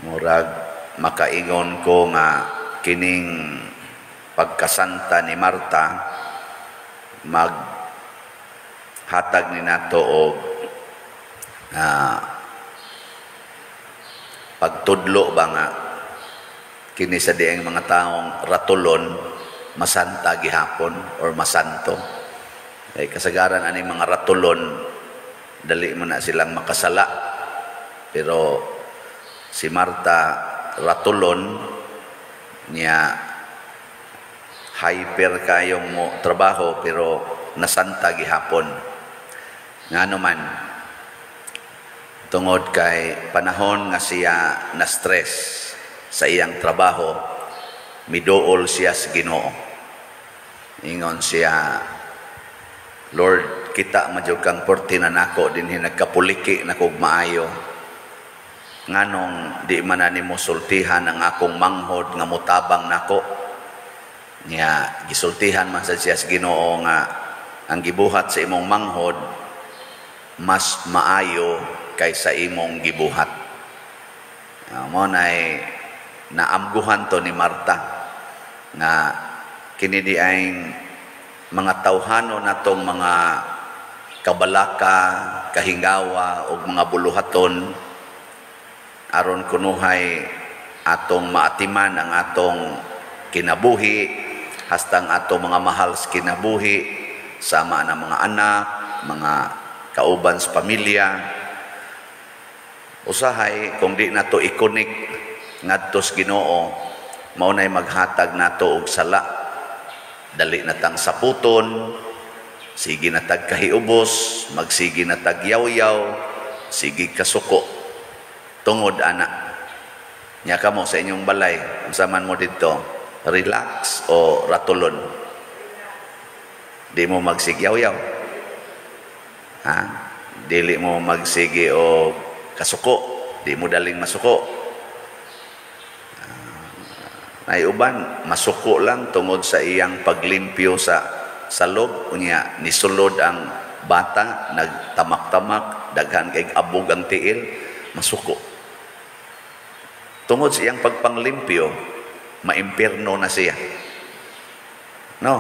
Murag makaingon ko nga kining pagkasanta ni Marta maghatag ni nato og pagtudlo ba nga kini sa dieng mga taong ratulon, masanta gihapon or masanto. Kay kasagaran ani mga ratulon, dali mo na silang makasala. Pero si Marta ratulon niya, hyper kayong mo trabaho, pero nasanta gihapon. Ngano man? Tungod kay panahon nga siya na stress sa iyang trabaho, miduol siya sa Ginoo. Ingon siya, "Lord, kita man jud kang porti na nako dinhi, nagkapuliki na kog maayo. Nganong di man na nimo sultihan ang akong manghod nga mutabang nako?" Nya gisultihan man sad siya sa Ginoo nga ang gibuhat sa imong manghod mas maayo kaysa imong gibuhat. Mo nay naamguhan to ni Marta nga kini di ay mga tawhano natong mga kabalaka, kahingawa ug mga buluhaton aron kunuhay atong maatiman ang atong kinabuhi, hastang atong mga mahal sa kinabuhi, sama na mga anak, mga kauban sa pamilya. Usahay kung di nato i-connect ngadto sa Ginoo, mao nay maghatag nato og sala. Dali na tang saputon, sige na tag kahiubos, magsige na tag yaw-yaw, sige kasuko tungod ana. Nya kamo sa inyong balay, unsa man mo didto, relax o ratulon? Di mo magsigyaw-yaw, ha? Dili mo magsige o kasuko? Di mo daling masuko? Nay uban masuko lang tungod sa iyang paglimpyo sa salog, unya nisulod ang bata, nagtamak-tamak, daghan kay abog ang tiil, masuko. Tungod sa iyang pagpanglimpyo, maimpierno na siya. No?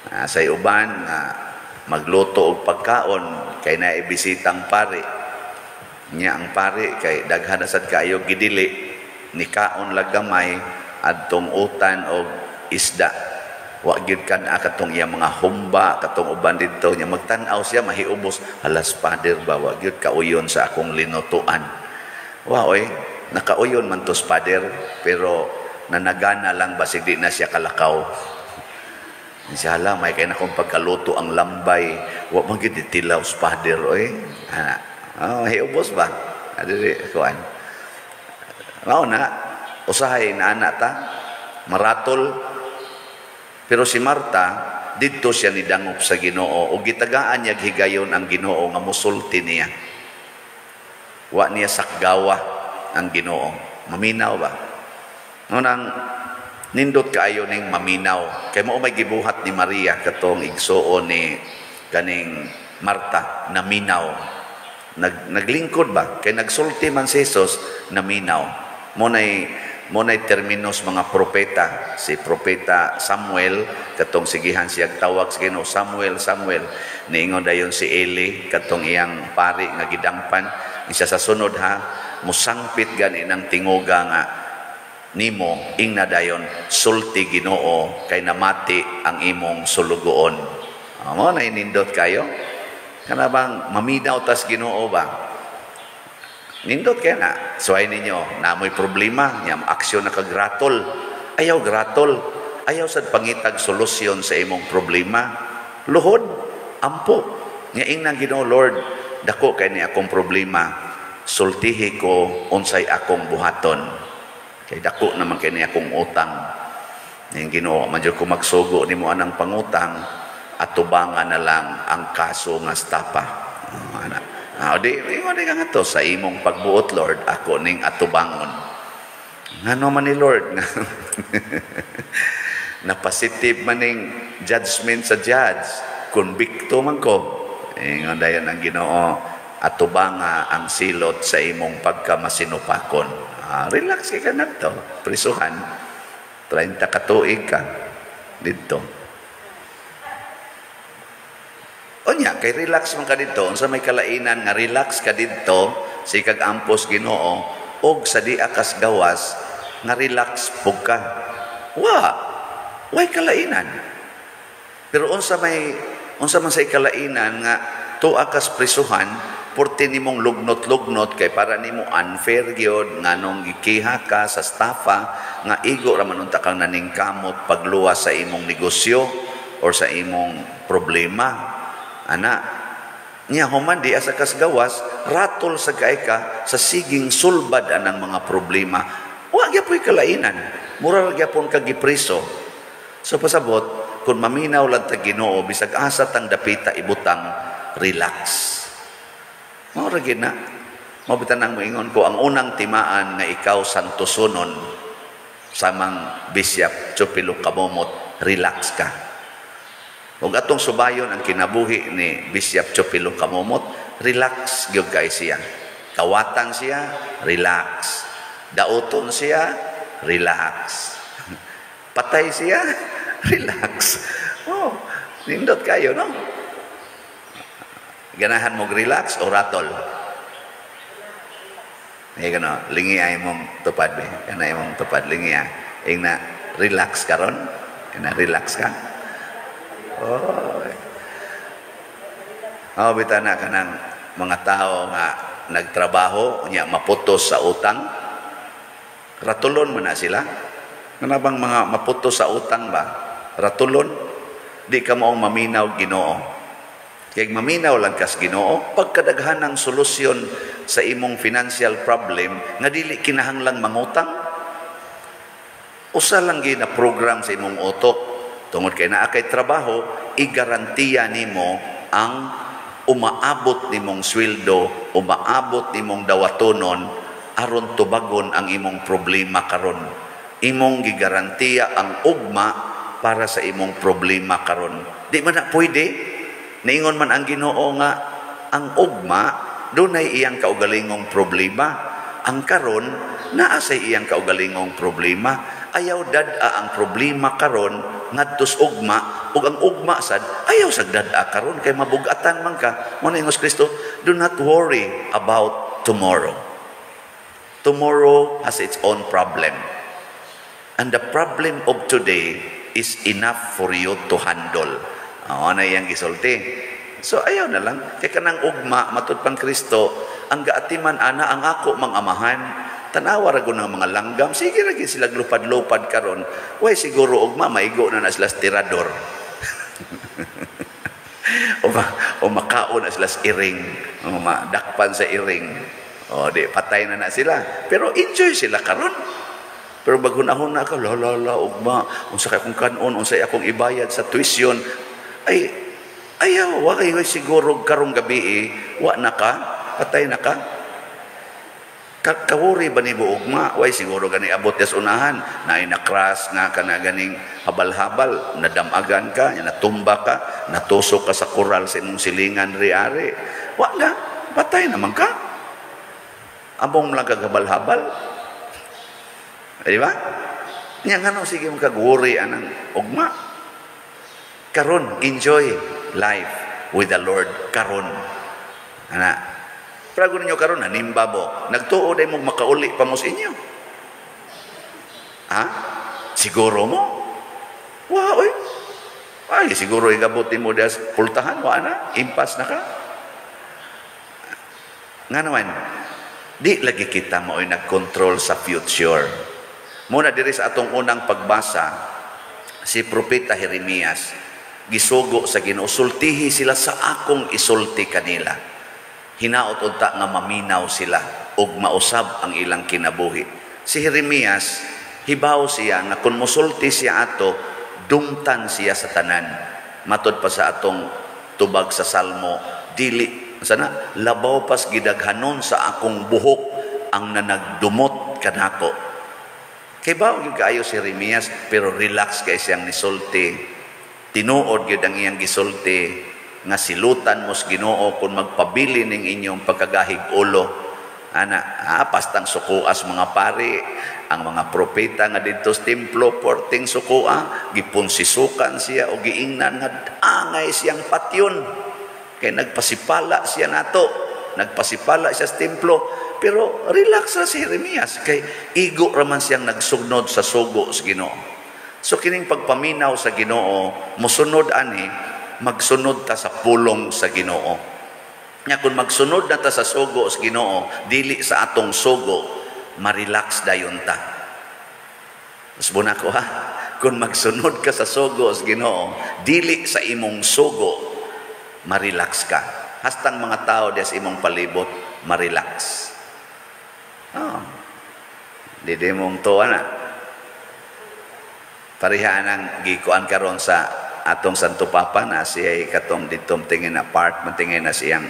Sa uban nga magluto og pagkaon kay naibisitang pari. Nya ang pari kay daghan na sad kaayo gidili, ni kaon lang gamay adtong utan og isda. Wa gyud kan katong iyang mga humba, katong uban didto. Nya magtan-aw siya, mahiubos, "Halas, Father ba, wa gyud kauyon sa akong linutuan." Wa oy, nakauyon man tos Father, pero nanagana lang basig di na siya kalakaw. Siya, "Hala, may kay na akong pagkaluto ang lambay, wa man gyud tilaw sa Father oy." Ana. Oh, hiubos ba? Adiri kuan. Mao na usahay na ana ta maratol. Pero si Marta, didto siya nidangop sa Ginoo ug gitagaan niya higayon ang Ginoo nga musulti niya. Wa niya sakgawa ang Ginoo. Maminaw ba? Ngunang nindot kaayo ning maminaw. Kay mao may gibuhat ni Maria katong igsuon ni kaning Marta, naminaw. Naglingkod ba? Kay nagsulti man si Jesus, naminaw. Mo nay terminos mga propeta. Si Propeta Samuel, katong sigihan siya tawag sa Ginoo, "Samuel, Samuel." Niingon dayon si Eli, katong iyang pari nga gidangpan, isa sa sunod ha, musangpit gani ng tingoga nga nimo, ingna dayon, "Sulti, Ginoo, kay namati ang imong sulugoon." Mo na nindot kayo. Kana bang maminaw tas Ginoo ba? Nindot kaya na. Suway ninyo, namoy problema, nya aksyon na kagratol. Ayaw gratol. Ayaw sad pangitag solusyon sa imong problema. Luhod, ampo. Nya ingnan Ginoo, "Lord, dako kay ni akong problema. Sultihi ko unsay akong buhaton. Kay dako naman kay ni akong utang." Ning Ginoo, man jud ko magsugo nimo anang pangutang, atubangan na lang ang kaso nga stapa. Oh, ana. Di, ingon di ka nga to, "Sa imong pagbuot, Lord, ako ning atubangon." Ngano man ni Lord? Na positive man ning judgment sa judge, convicto man ko. Ingon dayon ang Ginoo, Atubanga ang silot sa imong pagkamasinupakon. Ah, relax ka na to. Prisuhan. 30 ka tuig ka didto. Unya, kay relax man ka didto, unsa may kalainan nga relax ka didto, sikag ampos Ginoo, og sa di akas gawas, nga relax pug ka. Wa, way kalainan. Pero unsa man say kalainan nga tuwa kas prisuhan, porte nimong lugnot-lugnot kay para nimo unfair gyud nganong gikiha ka sa staffa nga igo ra man unta kang naningkamot pagluwas sa imong negosyo or sa imong problema. Ana, nya human di asa kas gawas, ratol sa kay ka sa siging sulbad anang mga problema. Wa gyapoy kalainan. Mura ra gyapon ka gipriso. So pasabot, kung maminaw lang ta Ginoo, bisag asa tang dapita ibutang, relax. Mao ra gyud na. Mao bitan ang moingon ko, ang unang timaan nga ikaw santosonon samang Bishop Chupilo Camomot, relax ka. Ug atong subayon ang kinabuhi ni Bishop Chupilo Camomot, relax gyud kay siya. Kawatan siya, relax. Dauton siya, relax. Patay siya, relax. Oh, nindot kayo, no? Ganahan mo relax o ratol? Eh, gano, lingi ay mong tupad, be. Kana imong tupad, lingi ah. Ing na, relax karon? Ing na, relax ka? Oh. Oh, bita na kanang mga tao nga nagtrabaho, nya maputos sa utang. Ratulon man na sila. Kana bang mga maputos sa utang ba? Ratulon? Di ka maong maminaw Ginoo. Kay maminaw lang kas Ginoo, pagkadaghan ng solusyon sa imong financial problem nga dili kinahanglang mangutang. Usa lang gyud na program sa imong utok. Tungod kay naa kay trabaho, igarantiya nimo ang umaabot nimong sweldo, umaabot nimong dawatonon aron tubagon ang imong problema karon. Imong gigarantiya ang ugma para sa imong problema karon. Di man na pwede. Niingon man ang Ginoo nga ang ugma dunay iyang kaugalingong problema. Ang karon naa say iyang kaugalingong problema. Ayaw dad-a ang problema karon ngadtos ugma, ug ang ugma sad ayaw sad dad-a karon kay mabugatan man ka. Mo na ingos Kristo, do not worry about tomorrow. Tomorrow has its own problem. And the problem of today is enough for you to handle. Oh, na iyang gisulti. So ayaw na lang kay kanang ugma matud pang Kristo, ang gaatiman ana ang ako mang amahan. Tanawa ra gud ng mga langgam, sige ra gyud sila lupad-lupad karon. Way siguro ugma maigo na na sila sa tirador. O makaon na sila sa iring, o madakpan sa iring. O di patay na na sila. Pero enjoy sila karon. Pero baghunahon na ka, la la la, ugma, unsa kay akong kanon, unsa akong ibayad sa tuition. Ay, ayaw, wa kayo siguro karong gabi eh, wa na ka, patay na ka. Kawuri ba ni ugma? Way siguro gani abot sa unahan, naay na-crash nga ka na ganing habal-habal, nadamagan ka, natumba ka, natusok ka sa koral sa imong silingan riari. Wa na, patay naman ka. Among lang kaghabal-habal. Di ba? Nya ngano sige mo kag-worry anang ugma. Karon enjoy life with the Lord karon. Ana. Prago ninyo karon nanimba mo. Nagtuo day mo makauli pa mo sa inyo. Ha? Siguro mo? Wa oy. Ay, siguro igabot mo das pultahan wa na, impas na ka. Nga naman, di lagi kita mao'y nagkontrol sa future. Muna diri sa atong unang pagbasa, si Propeta Jeremias, gisugo sa Ginoo, sultihi sila sa akong isulti kanila. Hinaot unta nga maminaw sila ug mausab ang ilang kinabuhi. Si Jeremias, hibaw siya nga kung musulti siya ato, dumtan siya sa tanan. Matod pa sa atong tubag sa Salmo, dili sana labaw pas gidaghanon sa akong buhok ang nanagdumot kanako. Kay bawo gyud kaayo si Jeremias, pero relax kay siyang nisulti. Tinuod gyud ang iyang gisulti. Nga silutan mo sa Ginoo kung magpabili ning inyong pagkagahig ulo. Ana, pastang sukuas mga pari, ang mga propeta nga didto sa templo porting sukua, gipunsisukan siya o giingnan nga angay siyang patyon. Kay nagpasipala siya nato, nagpasipala siya sa templo, pero relax ra si Jeremias kay igo ra man siyang nagsugnod sa sugo sa Ginoo. So kining pagpaminaw sa Ginoo, mosunod ani, magsunod ta sa pulong sa Ginoo. Nya kung magsunod na ta sa sugo sa Ginoo, dili sa atong sugo, ma-relax dayon ta. Usbon ako ha. Kung magsunod ka sa sugo sa Ginoo, dili sa imong sugo, ma-relax ka. Hastang mga tao diya sa imong palibot, ma-relax. Oh. Di di mong tuwa na. Pareha nang gikuan karon sa atong Santo Papa na siya katong dito tingin na part man tingin na siyang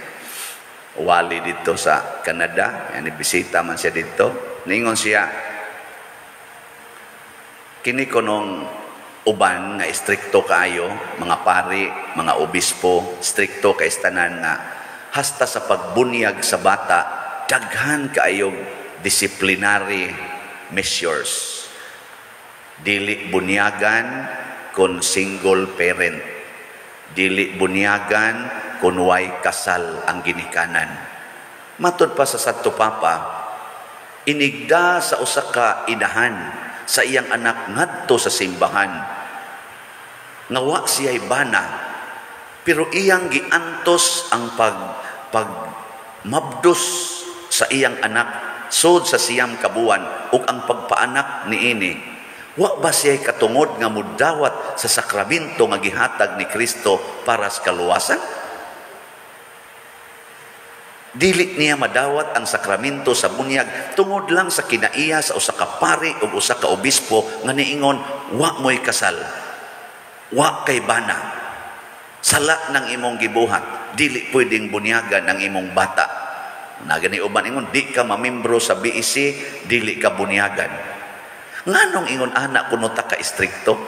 wali dito sa Canada, yani bisita man siya dito. Ningon siya, kini kunong uban nga istrikto kaayo, mga pari, mga obispo, strikto kay tanan nga hasta sa pagbunyag sa bata, daghan kaayo disciplinary measures. Dili bunyagan kung single parent, dili bunyagan kung way kasal ang ginikanan. Matud pa sa Santo Papa, inigda sa usa ka inahan sa iyang anak ngadto sa simbahan nga wa siya'y bana, pero iyang giantos ang pag mabdos sa iyang anak sod sa 9 ka buwan ug ang pagpaanak niini. Wa ba siya katungod nga mudawat sa sakramento nga gihatag ni Kristo para sa kaluwasan? Dili niya madawat ang sakramento sa bunyag tungod lang sa kinaiya sa usa ka pari ug usa ka obispo nga niingon, "Wa mo'y kasal. Wa kay bana. Sala ng imong gibuhat, dili pwedeng bunyagan ang imong bata." Na gani uban ingon, "Di ka mamembro sa BEC, dili ka bunyagan." Nganong ingon ana kuno ta ka istrikto?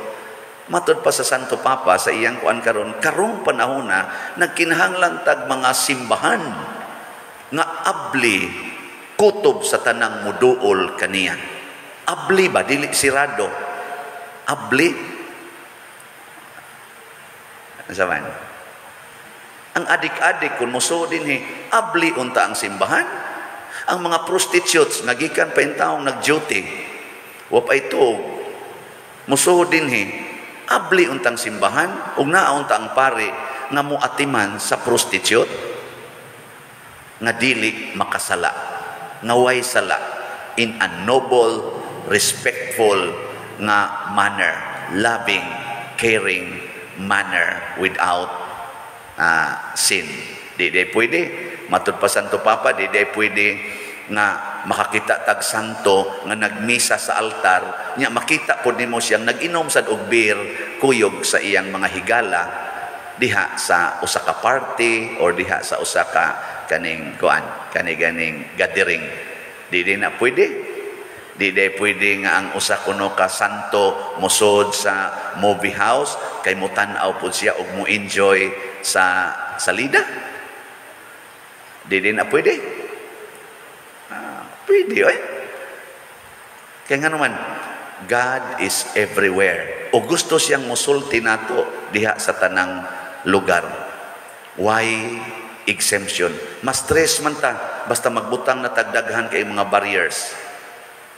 Matud pa sa Santo Papa sa iyang kuan karon, karong panahon na nagkinahanglan tag mga simbahan nga abli kutob sa tanang muduol kaniya. Abli ba, dili sirado. Abli. Sa man? Ang adik-adik kung musuod dinhi, abli unta ang simbahan. Ang mga prostitutes nga gikan pa taong nag-duty, wa pa ito musuod dinhi, abli untang simbahan ug naa unta ang pari nga moatiman sa prostitute nga dili makasala, nga way sala in a noble, respectful nga manner, loving, caring manner without sin. Di di pwede. Matud pa Santo Papa, di di pwede nga makakita tag santo nga nagmisa sa altar nya makita pod nimo siyang nag-inom sad og beer kuyog sa iyang mga higala diha sa usa ka party or diha sa usa ka kaning kuan kani ganing gathering. Di di na pwede. Di di pwede nga ang usa kuno ka santo mosod sa movie house kay mutan-aw pud siya og mo enjoy sa salida. Di di na pwede. Pwede oy. Kaya nga naman, God is everywhere. O gusto siyang musulti nato diha sa tanang lugar. Why exemption? Mas stress man ta basta magbutang na tagdaghan kay mga barriers.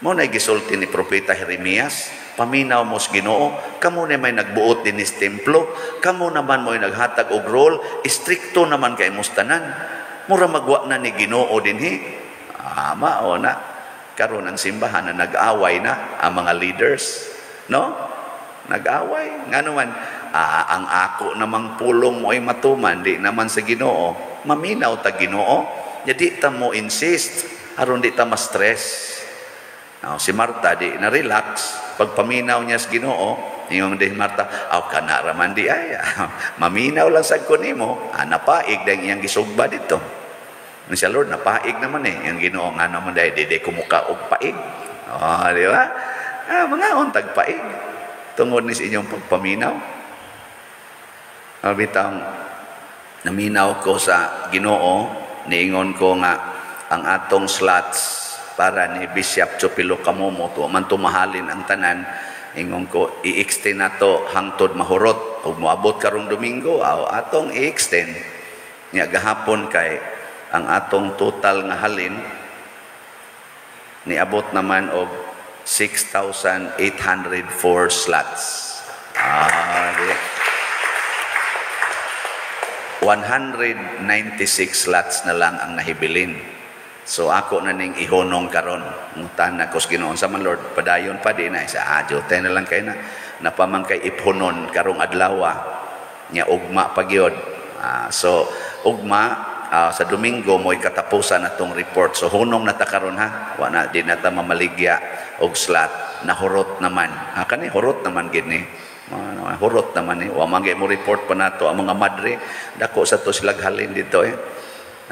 Mo na gisulti ni Propeta Jeremias, "Paminaw mo sa Ginoo, kamo na may nagbuot dinis templo, kamo naman mo'y naghatag og role, istrikto naman kay tanan. Mura magwa na ni Ginoo dinhi." Ama o na karon ang simbahan na nag-away na ang mga leaders, no? Nag-away. Ngano man, ang ako namang pulong mo ay matuman, di naman sa Ginoo. Maminaw ta Ginoo. Jadi ta mo insist aron di ta ma-stress. Now, si Marta di na relax pagpaminaw niya sa Ginoo. Ingon din Marta, "Aw kana raman di ay maminaw lang sad ko nimo." Napaig dahil iyang gisugba dito. Siya, "Lord, napaig naman eh." Yung Ginoo nga naman dahil di di kumuka og paig. Oh, di ba? Mga untag paig. Tungod ni sa inyong pagpaminaw. Bitang Naminaw ko sa Ginoo, niingon ko nga ang atong slots para ni Bishop Chupilo Kamomo, tuwa man tumahalin ang tanan, ingon ko i-extend nato hangtod mahurot ug moabot karong Domingo, aw atong i-extend. Nya gahapon kay ang atong total nga halin niabot naman og 6,804 slots. Ah, di. 196 slots na lang ang nahibilin. So ako na ning ihunong karon. Ngutan na ko sa Ginoo sa man, Lord, padayon pa di na sa adyo na lang kay na napaman kay iphunon karong adlaw nya ugma pa gyud. So ugma sa Domingo mo'y katapusan atong report. So hunong na ta karon ha. Wa na di na ta mamaligya og slot. Nahurot naman. Ha, kani hurot naman gid ni. Hurot naman ni. Wa man mo report pa nato ang mga madre. Dako sa to sila halin dito eh.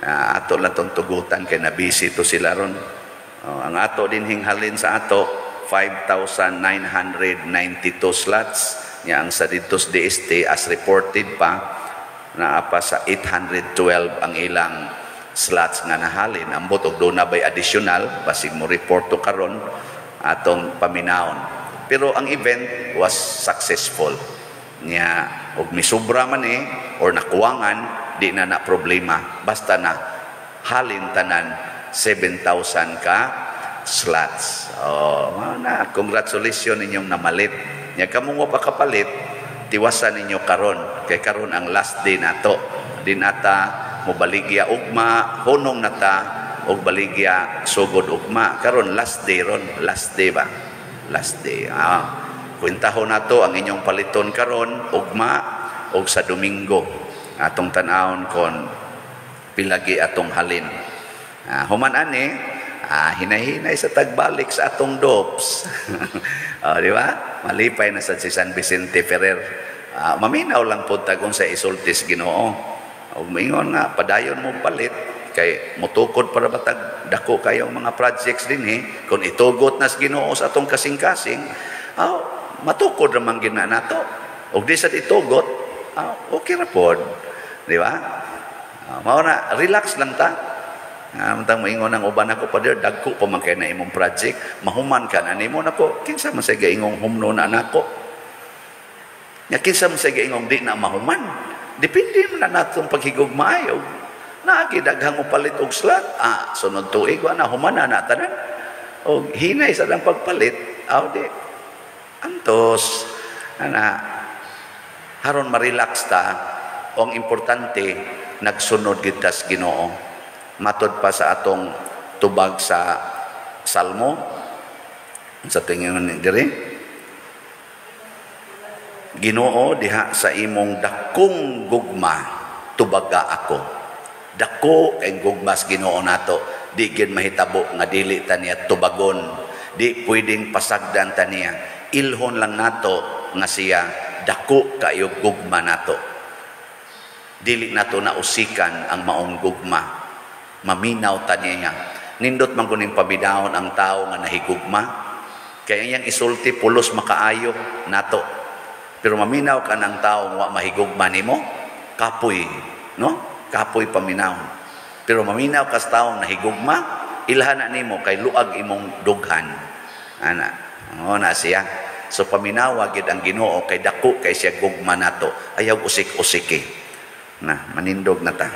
Ato lang tong tugutan kay na busy to sila ron. Ang ato din hinghalin sa ato 5,992 slots nya ang sa dito sa DST as reported pa naa pa sa 812 ang ilang slots nga nahalin. Ambot og doon na bay additional basig mo report to karon atong paminawon. Pero ang event was successful. Nya og misubra man eh or nakuwangan, di na na problema basta na halin tanan 7,000 ka slots. Oh, na congratulations ninyong namalit. Nya kamo mo pa kapalit, tiwasan ninyo karon kay karon ang last day nato. Di nata mobaligya ugma, hunong nata og baligya sugod ugma. Karon last day ron, last day ba? Last day. Kwentahon nato ang inyong paliton karon ugma og sa Domingo. Atong tan-awon kon pilagi atong halin. Human ani, hinay-hinay sa tagbalik sa atong dops. Oh, di ba? Malipay na sa si San Vicente Ferrer. Maminaw lang po tag sa isultis Ginoo. Og moingon nga padayon mo palit kay motukod para batag dako kayong mga projects dinhi, kung itugot nas Ginoo sa atong kasing-kasing, oh, matukod raman gid na nato. Og di sad itugot, okay ra pod. Di ba? Mao na relax lang ta. Amtang moingon ang uban ako, "Pader, dagko pa man kay na imong project, mahuman ka na nimo nako." Kinsa man say gaingong humno na nako? Nya kinsa man say gaingong di na mahuman? Depende man na natong paghigugmaay og naagi daghang mo palit og slot. Sunod tuig wa na human na na tanan. Og hinay sa lang pagpalit, aw di. Antos ana haron ma-relax ta. O ang importante nagsunod gid tas Ginoo. Matod pa sa atong tubag sa Salmo sa tingin diri, "Ginoo, diha sa imong dakong gugma tubaga ako." Dako kay gugma sa Ginoo nato, di gid mahitabo nga dili ta niya tubagon, di pwedeng pasagdan ta niya. Ilhon lang nato nga siya dako kayo gugma nato. Dili nato na usikan ang maong gugma. Maminaw ta niya. Nindot man kuning pabidahon ang tao nga nahigugma. Kaya iyang isulti pulos makaayo nato. Pero maminaw ka ng tao nga mahigugma nimo, kapoy, no? Kapoy paminaw. Pero maminaw ka sa taong nahigugma, ilhan na nimo kay luag imong dughan. Ana, o na siya. So paminawa gid ang Ginoo kay dako kay siya gugma nato. Ayaw usik-usiki. Na manindog na ta.